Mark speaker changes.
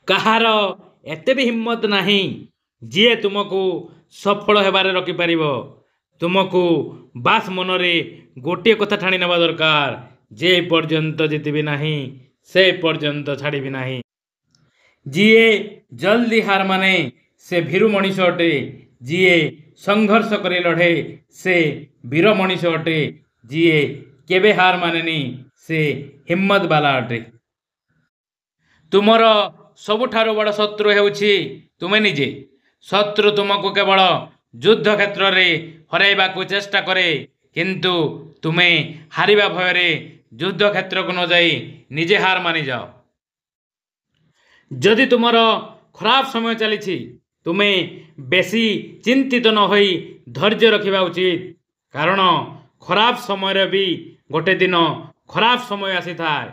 Speaker 1: କାହାର ଏତେ ବି ହିମ୍ମତ ନାହିଁ ଯିଏ ତୁମକୁ ସଫଳ ହେବାରେ ରୋକିପାରିବ। ତୁମକୁ ବାସ୍ ମନରେ ଗୋଟିଏ କଥା ଠାଣି ନେବା ଦରକାର, ଯେ ପର୍ଯ୍ୟନ୍ତ ଜିତିବି ନାହିଁ ସେ ପର୍ଯ୍ୟନ୍ତ ଛାଡ଼ିବି ନାହିଁ। ଯିଏ ଜଲ୍ଦି ହାର ମାନେ ସେ ଭୀରୁ ମଣିଷ ଅଟେ, ଯିଏ ସଂଘର୍ଷ କରି ଲଢ଼େ ସେ ବୀର ମଣିଷ ଅଟେ, ଯିଏ କେବେ ହାର ମାନେନି ସେ ହିମ୍ମତ ବାଲା ଅଟେ। ତୁମର ସବୁଠାରୁ ବଡ଼ ଶତ୍ରୁ ହେଉଛି ତୁମେ ନିଜେ। ଶତ୍ରୁ ତୁମକୁ କେବଳ ଯୁଦ୍ଧ କ୍ଷେତ୍ରରେ ହରାଇବାକୁ ଚେଷ୍ଟା କରେ, କିନ୍ତୁ ତୁମେ ହାରିବା ଭୟରେ ଯୁଦ୍ଧ କ୍ଷେତ୍ରକୁ ନ ଯାଇ ନିଜେ ହାର ମାନିଯାଅ। ଯଦି ତୁମର ଖରାପ ସମୟ ଚାଲିଛି, ତୁମେ ବେଶୀ ଚିନ୍ତିତ ନ ହୋଇ ଧୈର୍ଯ୍ୟ ରଖିବା ଉଚିତ, କାରଣ ଖରାପ ସମୟରେ ବି ଗୋଟେ ଦିନ ଖରାପ ସମୟ ଆସିଥାଏ।